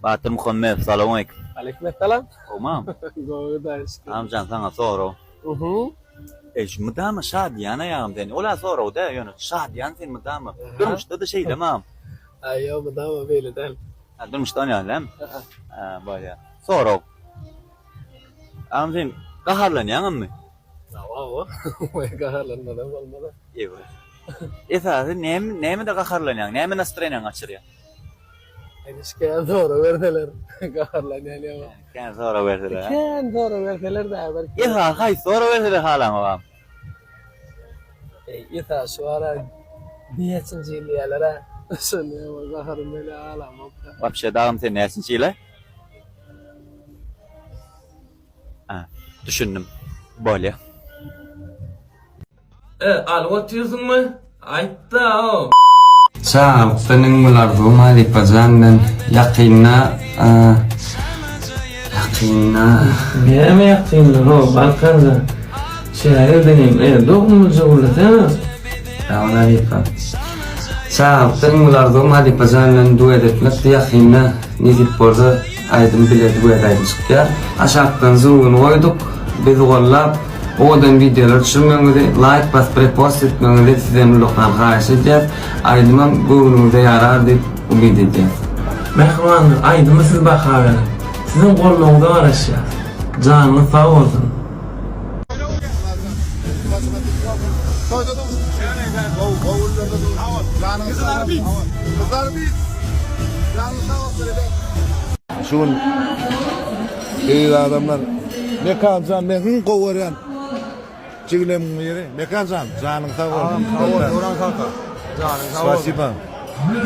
Batyr Muhammedow salowmaleýkim. Aleýkum essalam. Gowmam? Gowy Hudaýa şükür. Agam saňa sorag. Mhm. Eý şu mydama şadyýan aýagym sen. Ol-a sorag däl ýöne şadyýan sen mydama. Durmuşda-da şeýlemi agam? Aý ýok mydama beýle däl. Ha durmuşda onýan dälmi? Ha bolýa. Sorag. Agam sen gaharlanýaňammy? Hawa hawa. Gaharlanmadan bolmaz-a. Eý. Esasy näme nämede gaharlanýaň? Näme nastroýeniýaňy gaçyrýar? Eniş kän sorag berseler gaharlanýan ýok. Kän sorag berseler. Kän sorag berseler dä bir. Esasy haýsy sorag berseler halaňok agam? Eý esasy şu ara näçinji ýyl diýýäler-ä. Şonda ýa gaharym gelýär halamok. Wapşe dagym sen näçinji ýyla? A, düşündim. Bolýa. E, alyp otyrsyňmy? Aýtda-ow. Çagalykdan iň uly arzuwym halypajan men ýakynda ýakynda. Näme ýakynda how Balkanjan. Şägirdiňem e dogumlyja gürlesene. Sag bol halypa. Çagalykdan iň uly arzuwym halypajan bilen duet etmekdi ýakynda nesip bolsa aýdym bile duet aýdym çykýar. Aşakdan zuguny goýduk bizi gollap Owadan wideolar düşürmegiňizi, laýk basyp repost etmegiňizi sizden ullakan haýyş edýäs. Aýdymam göwnüňize ýarar diýip umyt edýäs. Mähribanlar aýdyma siz baha beriň. Siziň goldawyňyza garaşýas. Janyňyz sag bolsun. Şu gün Eziz adamlar Mekanjan men iň gowy görýän jigilemiň biri. Mekanjan janyň sag bolsun. Sag bol Döwran kaka. Janyň sag bolsun. Spasiba.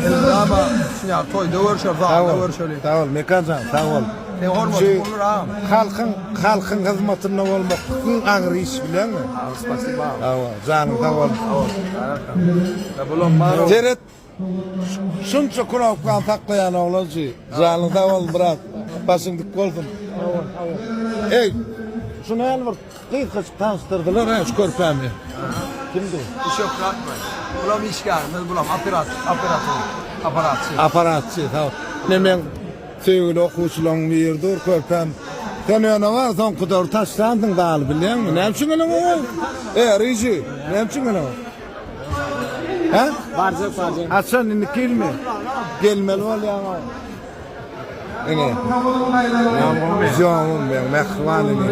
Elmydama şuny toýda görüşeris, zalda görüşeli. Sag bol Mekanjan sag bol. Seň hormatyň bolur agam. Halkyň halkyň hyzmatynda bolmak iň agyr iş bilýäňmi? Agyr spasiba. Sag bol janyň sag bolsun. Sag bol. Bulam bar. Seret Şunça knopkany saklaýan oglan şu. Janyň sag bolsun brat. Başyň dik bolsun. Eý, şu näl bir gysgajyk tanyşdyrdylar hä şu körpäni. Kimdi? Bu Şöhrat baý. Bulam işgärimiz, bulam operator, operator, aparatçy. Aparatçy, sag bol. Ine meň söýgüli okuwçylaryň biri dur körpäm. Sen ýöne bar soňky döwür taşlansyň zaly bilýäňmi? Näme üçin geleňok? E, Riji, näme üçin geleňok? Hä? Barjak barjak. Haçan indi gelme. Gelmeli bolýaň. Ine. Janım men mähriban ine.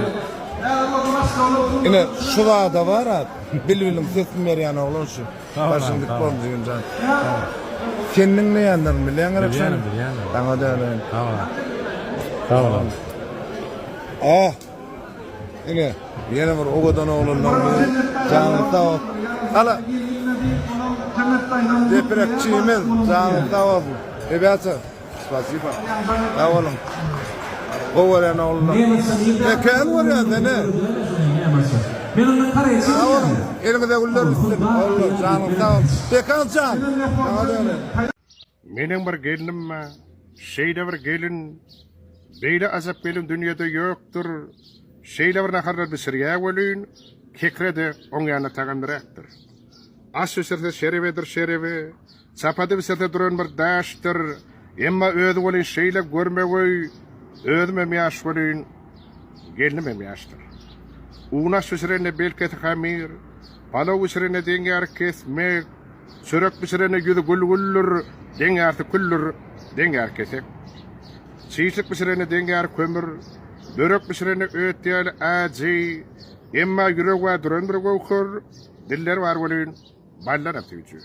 Ine şu zada bar at. Bilbiliň sesini berýän oglan şu. Başyň dik bolsun jigimjan. Sen diňleýänlerin bilýäň gerek sen. Bilýän, bilýän. Saňa döneýin. Sag ol. Sag ol. Ah. Ine, ýene bir owadan oglanlaň biri. Janyň sag bolsun. Ala. Depirekçimiz, janyň sag bolsun. Rebýata, spasiba. Sag boluň. Gowy görýän oglanlar. E, kän görýän seni. Sag boluň. Eliňize güller bitsin. Oglanlar, janyň sag bolsun. Bekan jan, saňa döneýin. Meniň bir gelnim bar. Şeýle bir gelin, beýle ajap gelin dünýede ýokdur. Şeýle bir naharlar bişirýär welin, kekre-de oň ýanynda tagamlyrakdyr. Aş bişirse şerebedir şerebe, çapady bişirse duran bir daşdyr. Emma özi welin şeýle görmegeý, özümem ýaş welin, gelnimem ýaşdyr. Un aş bişirende belkesi hamyr, palaw bişirende deň ýary kesmek, Çörek bişirende ýüzi gül-güldür, deň ýarysy küldür, deň ýary kesek. Çişlik bişirende deň ýary kömür, börek bişirende öt ýaly ajy, emma ýüregi bar duran bir göwher, dilleri bar welin, baldanam süýji.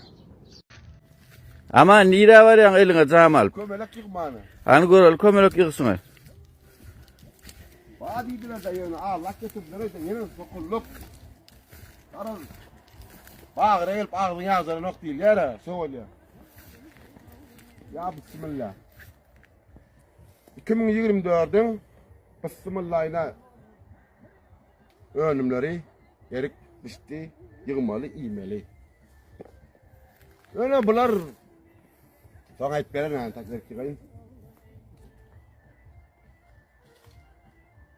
Aman nirä barýaň eliňe jam alyp? Kömelek ýygmana. Hany göreli kömelek ýygşyňy. Bar diýdiler-de ýöne allak getirdiler öýden ýene sokuldyk. Garaz, bagyra gelip agzyň ýagdaranok diýilýär-ä, şo bolýar. Ýa bismilla. 2024-iň bismillaýyna önümleri erik bişdi, ýygmaly, iýmeli. Ýöne bular soň aýdyp bererin, entek erik ýygaýyn.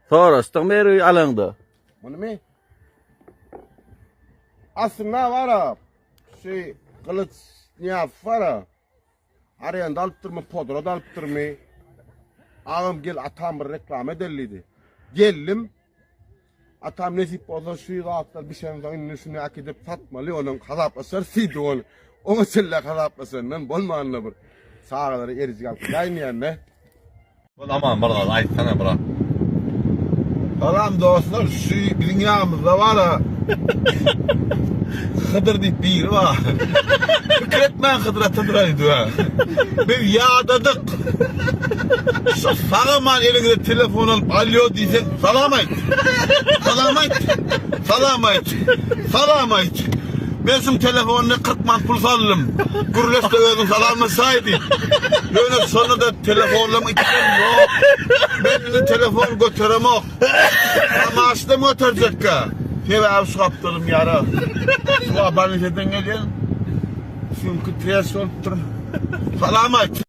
Soraşdyňmy erigi alaňda? Munymy? Aslynda bara şu Gylyç Nyýazow bara arenda alypdyrmy, podrat alypdyrmy? Agam gel atam bir reklama edeli diýdi. Geldim. Atam nesip bolsa şu zatlar bişensoň indi şuny äkidip satmaly onuň hasaplaşarys diýdi ol. Oňa çenli hasaplaşandan bolmanda bir çagalara erijik alyp gidäýin diýende. Bol aman bir zat aýtsana brat. Salam dostlar şu biziň ýanymyzda bara Hydyr diýip biri bar. Pikir etmäň Hydyra Tydyra diýip. Biz ýadadyk. Şu sagaman eliňize telefon alyp alýo diýseň salam aýt. Salam aýt. Salam aýt. Salam aýt. Men şuň telefonyna 40 manat pul saldym. Gürleş-de özüň salamlaşaý diýip. Ýöne şonda-da telefonlaryň ikisem ýok. Men indi telefon göteremok. Tamaşda göterjekkä. Sebäbi şu gapdalym ýara. Şu bolniseden gelýän. Çünki ters bolupdyr. Salam aýt.